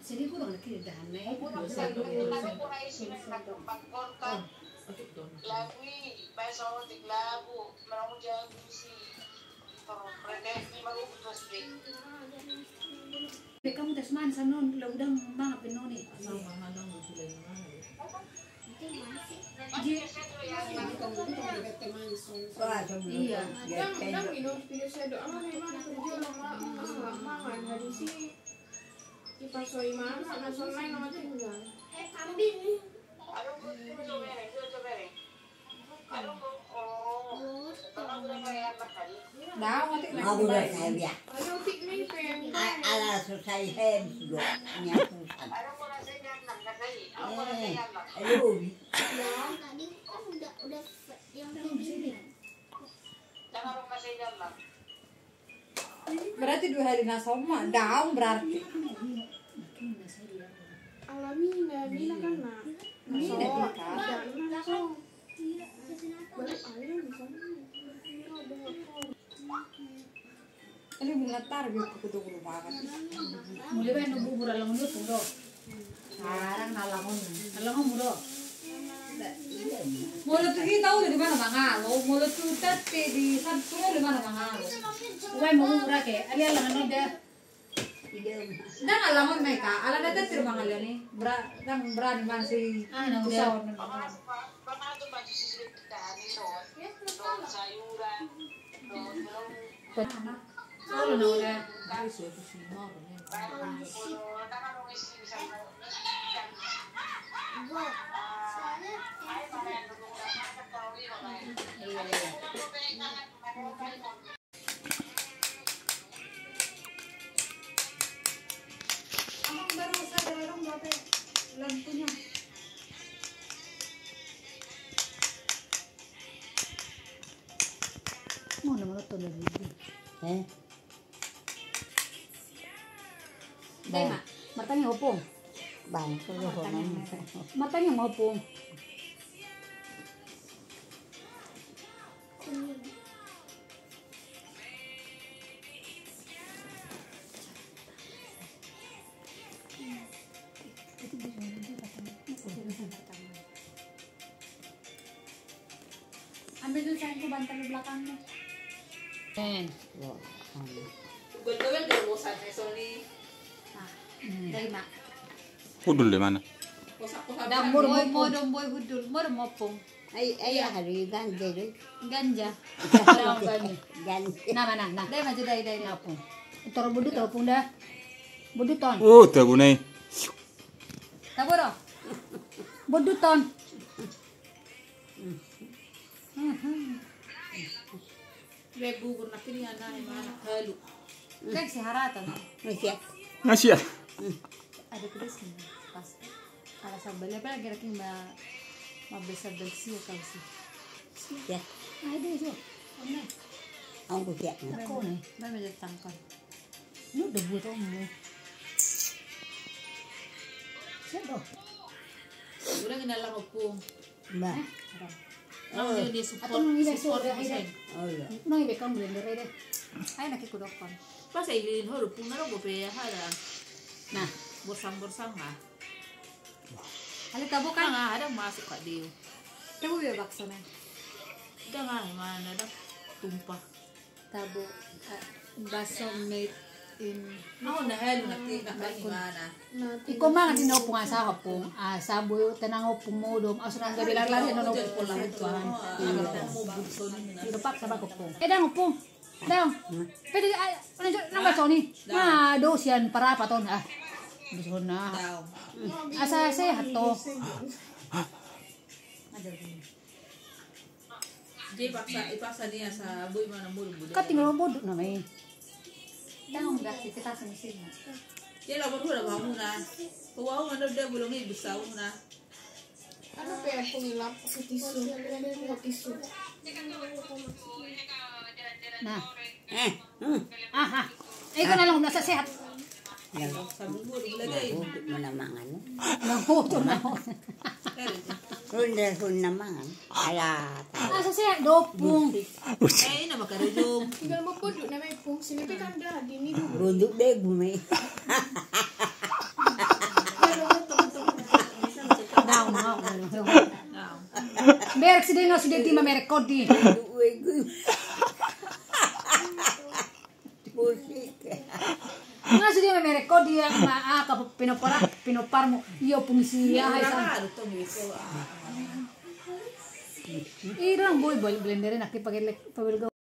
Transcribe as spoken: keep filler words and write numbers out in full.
Jadi kurang lagi dah, Nek. Kurang lagi dah, Nek. Kurang isi, Nek. Lagu i, bae saotik lagu, menang jago si. Terus, mereka ini baru putus, deh. Be kamu tes man sanon, la udang mangan pe noni. Iya. Dang, dang minum, pinus saya doang, mana kerja, lama, lama, mangan, habis i, ipasoi mana, langsung main, nama tinggal. Ala susah hem sudah nyapusan. Eh, aduh. Tadi kan udah, udah yang begini. Berarti dua hari na sama, daun berarti. Alamina, mina kan na. Mina so, tika. Baru air di sana. Ini bunga tar, biar aku tuh rumah kan. Mulai bae nunggu bubur alang dulu, tuh. Sekarang nalangon. Nalangon muro. Molo tu hita uli di mana mangalo, molo tu tette di santu uli mana mangalo. Uai mau mura ke, ali alangon da. Ndang alangon mai ka, ala da tette mangalo ni. Bra, ndang berani man si. Ah, na udah. Sayuran. Mana mana tuh lagi? Eh? Dai ma, martangiang ma ompung. Bang, martangiang ma ompung. Ambil dulu sayangku bantal di belakangmu. Eh. Nah, terima. Hudul di mana? Dambur, modom boy hudul, modom ompung. Ai, ai, hari ganja, deh. Ganja. Ganja. Nah, mana? Nah, dai maju, dai, dai, dai. Ompung. Toro bodu, toro ompung dah. Bodu ton. Oh, tabu nai. Tabu do. Bodu ton. Be bubur na kini ana, mana halu. Kan si harata na. Masih ya? Masih ya? Ada pedas nih, pas. Ala sambal, apalagi raking ma, ma sambal sia kau sih. Ya. Ada jo. Mana? Aku ya. Aku nih, mana jadi tangkal. Lu udah buat omu. Siap dong. Udah kenal lah ompung. Mbak. Nang dia, dia support, support. Oh iya. Nang ibe kamu blender deh. Ayo nak ikut dokon. Pas saya ilin horo pun naro gope ya ada. Nah, borsang-borsang lah. Ale tabo kan? Nah, ada masuk kak dia. Tabo ya bakso nih. Udah nggak mana ada tumpah. Tabo, eh, baso made in. Au na halu na ti na kani mana. Iko mangan di na ompung asa ompung. Asa boyo tenang ompung modom. Asa nang gabe lari-lari na ompung. Jadi pola itu. Iya. Di depan sama ompung. Eh, dang ompung. Dang. Pede, ah, nang baso ni. Nah, dosian parapat on. Ah. Di sana. Asa sehat to. Jadi paksa, ipaksa dia sa boy mana bodo bodo. Kan tinggal bodo nama i. Tanggung beraktivitas mesin. Dia lawan dua lawan muna. Kau mana dia bolong i bisa muna. Ada pe aku ngilap si tisu, tisu. Nah. Eh, hmm. Aha. Eh, kau nalang nasa sehat. Nah, huduk mana mangan. Nah, huduk mana. Runda, runda mangan. Ala. Asa sehat do ompung. Eh, ina maka rujung. Tinggal mau puduk nama ipung. Sini pe kan dah, dini dulu. Runduk deh, bumi. Merek si dia nggak sudah di merek kodi. Nggak sudah merek kodi yang ma ah, ke pinopar, pinoparmu. Iyo, fungsi ya, hai, sa. Ira nang boi, boi blender, nak dipakai lek, pabel